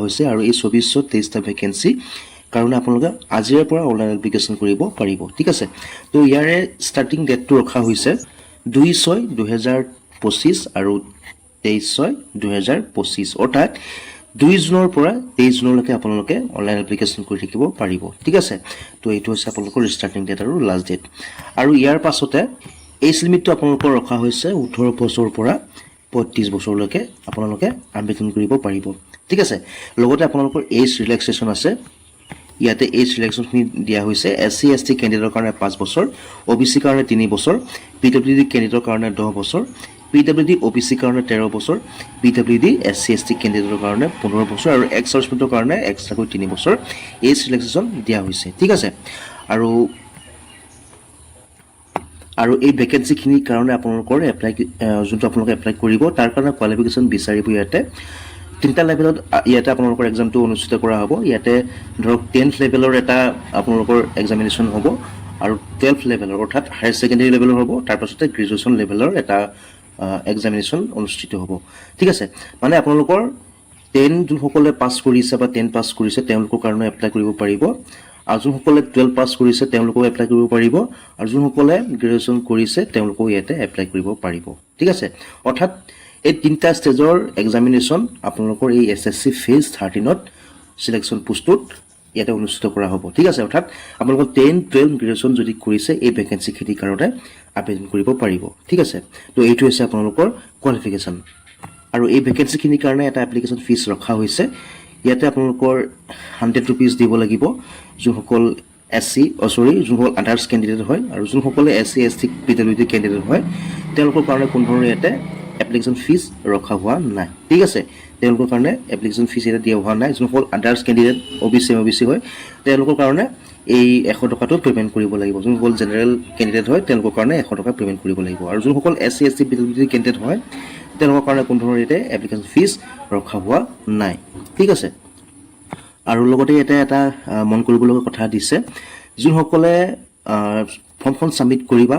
হৈছে। আৰু এই 2423টা ভেকেঞ্চি কাৰণে আপোনালোকে আজিৰে পৰা অনলাইন এপ্লিকেশ্যন কৰিব পাৰিব, ঠিক আছে। তো ইয়াৰে ষ্টাৰ্টিং ডেটটো ৰখা হৈছে 2/6/2025 আৰু 23/6/2025, অৰ্থাৎ 2 জুনৰ পৰা 23 জুনলৈকে আপোনালোকে অনলাইন এপ্লিকেশ্যন কৰি থাকিব পাৰিব, ঠিক আছে। তো এইটো হৈছে আপোনালোকৰ ষ্টাৰ্টিং ডেট আৰু লাষ্ট ডেট। আৰু ইয়াৰ পাছতে এইজ লিমিটটো আপোনালোকৰ ৰখা হৈছে 18 বছৰৰ পৰা 35 বছৰলৈকে আপোনালোকে আবেদন কৰিব পাৰিব, ঠিক আছে। লগতে আপোনালোকৰ এইজ ৰিলেক্সেশ্যন আছে। ইয়াতে এইজ ৰিলেক্সেশ্যনখিনি দিয়া হৈছে। এছ চি, এছ টি কেণ্ডিডেটৰ কাৰণে 5 বছৰ, অ' বি চিৰ কাৰণে 3 বছৰ, পি ডাব্লিউ ডি কেণ্ডিডেটৰ কাৰণে 10 বছৰ, P W D, O' B চিৰ কাৰণে 13 বছৰ, P W D, S C, S T কেণ্ডিডেটৰ কাৰণে 15 বছৰ আৰু এক্স ছাৰ্ভিচমেনৰ কাৰণে এক্সট্ৰাকৈ 3 বছৰ এইজ ৰিলেক্সেশ্যন দিয়া হৈছে, ঠিক আছে। আৰু এই ভেকেঞ্চিখিনিৰ কাৰণে আপোনালোকৰ এপ্লাই, যোনটো আপোনালোকে এপ্লাই কৰিব, তাৰ কাৰণে কোৱালিফিকেশ্যন বিচাৰিব। ইয়াতে তিনিটা লেভেলত ইয়াতে আপোনালোকৰ এক্সামটো অনুষ্ঠিত কৰা হ'ব। ইয়াতে ধৰক 10th লেভেলৰ এটা আপোনালোকৰ এক্সামিনেশ্যন হ'ব আৰু 12 লেভেলৰ, অৰ্থাৎ হায়াৰ ছেকেণ্ডেৰী লেভেলৰ হ'ব, তাৰপাছতে গ্ৰেজুৱেশ্যন লেভেলৰ এটা এক্সামিনেশ্যন অনুষ্ঠিত হ'ব, ঠিক আছে। মানে আপোনালোকৰ 10 যোনসকলে পাছ কৰিছে বা 10 পাছ কৰিছে, তেওঁলোকৰ কাৰণে এপ্লাই কৰিব পাৰিব আৰু যোনসকলে 12 পাছ কৰিছে, তেওঁলোকেও এপ্লাই কৰিব পাৰিব আৰু যোনসকলে গ্ৰেজুৱেশ্যন কৰিছে, তেওঁলোকেও ইয়াতে এপ্লাই কৰিব পাৰিব, ঠিক আছে। অৰ্থাৎ এই তিনিটা ষ্টেজৰ এক্সামিনেশ্যন আপোনালোকৰ এই এছএছচি ফেজ 13ত চিলেকশ্যন পোষ্টটোত ইয়াতে অনুষ্ঠিত কৰা হ'ব, ঠিক আছে। অৰ্থাৎ আপোনালোকৰ 10, 12, গ্ৰেজুৱেশ্যন যদি কৰিছে, এই ভেকেঞ্চিখিনিৰ কাৰণে আবেদন কৰিব পাৰিব, ঠিক আছে। তো এইটো হৈছে আপোনালোকৰ কোৱালিফিকেশ্যন। আৰু এই ভেকেঞ্চিখিনিৰ কাৰণে এটা এপ্লিকেশ্যন ফিজ ৰখা হৈছে। ইয়াতে আপোনালোকৰ 100 ৰুপিজ দিব লাগিব, যোনসকল এছ চি, অ' চৰি, যোনসকল আদাৰ্ছ কেণ্ডিডেট হয়। আৰু যোনসকলে S C, S T, P W D candidate হয়, তেওঁলোকৰ কাৰণে কোনো ধৰণৰ ইয়াতে এপ্লিকেশ্যন ফিজ ৰখা হোৱা নাই, ঠিক আছে। তেওঁলোকৰ কাৰণে এপ্লিকেশ্যন ফিজ ইয়াতে দিয়া হোৱা নাই। যোনসকল আদাৰ্ছ কেণ্ডিডেট, অ' বি চি, এম অ' বি চি হয়, তেওঁলোকৰ কাৰণে এই 100 টকাটো পে'মেণ্ট কৰিব লাগিব। যোনসকল জেনেৰেল কেণ্ডিডেট হয়, তেওঁলোকৰ কাৰণে 100 টকা পে'মেণ্ট কৰিব লাগিব। আৰু যোনসকল S C, S T, P W D candidate হয়, তেওঁলোকৰ কাৰণে কোনো ধৰণৰ ইয়াতে এপ্লিকেশ্যন ফিজ ৰখা হোৱা নাই, ঠিক আছে। আৰু লগতে ইয়াতে এটা মন কৰিবলগীয়া কথা দিছে, যোনসকলে ফৰ্মখন ছাবমিট কৰিবা,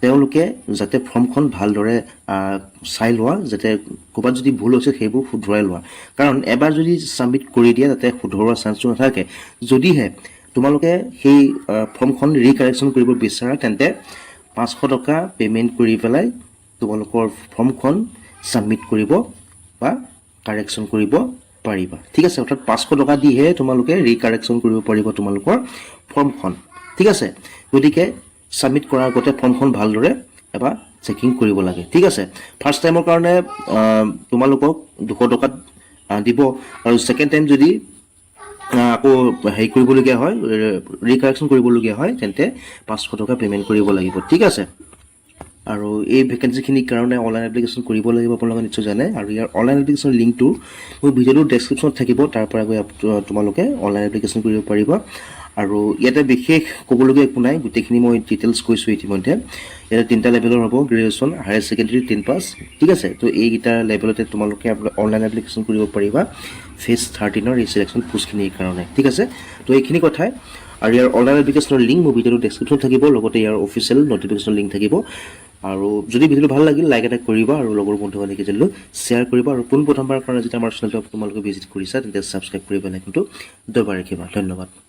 তেওঁলোকে যাতে ফৰ্মখন ভালদৰে চাই লোৱা, যাতে ক'ৰবাত যদি ভুল হৈছে সেইবোৰ শুধৰাই লোৱা। কাৰণ এবাৰ যদি ছাবমিট কৰি দিয়া, তাতে শুধৰোৱা চান্সটো নাথাকে। যদিহে তোমালোকে সেই ফৰ্মখন ৰিকাৰেকশ্যন কৰিব বিচাৰা, তেন্তে 500 টকা পে'মেণ্ট কৰি পেলাই তোমালোকৰ ফৰ্মখন ছাবমিট কৰিব বা কাৰেকশ্যন কৰিব পাৰিবা, ঠিক আছে। অৰ্থাৎ 500 টকা দিহে তোমালোকে ৰিকাৰেকশ্যন কৰিব পাৰিব তোমালোকৰ ফৰ্মখন, ঠিক আছে। গতিকে ছাবমিট কৰাৰ আগতে ফৰ্মখন ভালদৰে এবাৰ চেকিং কৰিব লাগে, ঠিক আছে। ফাৰ্ষ্ট টাইমৰ কাৰণে তোমালোকক 200 টকাত দিব আৰু ছেকেণ্ড টাইম যদি আকৌ হেৰি কৰিবলগীয়া হয়, ৰিকাৰেকশ্যন কৰিবলগীয়া হয়, তেন্তে 500 টকা পে'মেণ্ট কৰিব লাগিব, ঠিক আছে। আৰু এই ভেকেঞ্চিখিনিৰ কাৰণে অনলাইন এপ্লিকেশ্যন কৰিব লাগিব, আপোনালোকে নিশ্চয় জানে। আৰু ইয়াৰ অনলাইন এপ্লিকেশ্যন লিংকটো মোৰ ভিডিঅ'টোৰ ডেছক্ৰিপশ্যনত থাকিব। তাৰ পৰা গৈ তোমালোকে অনলাইন এপ্লিকেশ্যন কৰিব পাৰিবা। আৰু ইয়াতে বিশেষ ক'বলগীয়া একো নাই, গোটেইখিনি মই ডিটেইলছ কৈছোঁ ইতিমধ্যে। ইয়াতে তিনিটা লেভেলৰ হ'ব, গ্ৰেজুৱেশ্যন, হায়াৰ ছেকেণ্ডেৰী, 10 পাছ, ঠিক আছে। তো এইকেইটা লেভেলতে তোমালোকে অনলাইন এপ্লিকেশ্যন কৰিব পাৰিবা ফেজ 13ৰ এই চিলেকশ্যন পোষ্টখিনিৰ কাৰণে, ঠিক আছে। তো এইখিনি কথাই। আৰু ইয়াৰ অনলাইন এপ্লিকেশ্যনৰ লিংক মোৰ ভিডিঅ'টোৰ ডেছক্ৰিপশ্যনত থাকিব, লগতে ইয়াৰ অফিচিয়েল নটিফিকেশ্যন লিংক থাকিব। আৰু যদি ভিডিঅ'টো ভাল লাগিল, লাইক এটা কৰিবা আৰু লগৰ বন্ধু বান্ধৱীকেইজনলৈ শ্বেয়াৰ কৰিবা। আৰু পোনপ্ৰথমবাৰৰ কাৰণে যেতিয়া আমাৰ চেনেলটো তোমালোকে ভিজিট কৰিছা, তেন্তে ছাবস্ক্ৰাইব কৰি বেল আইকনটো দবাই ৰাখিবা। ধন্যবাদ।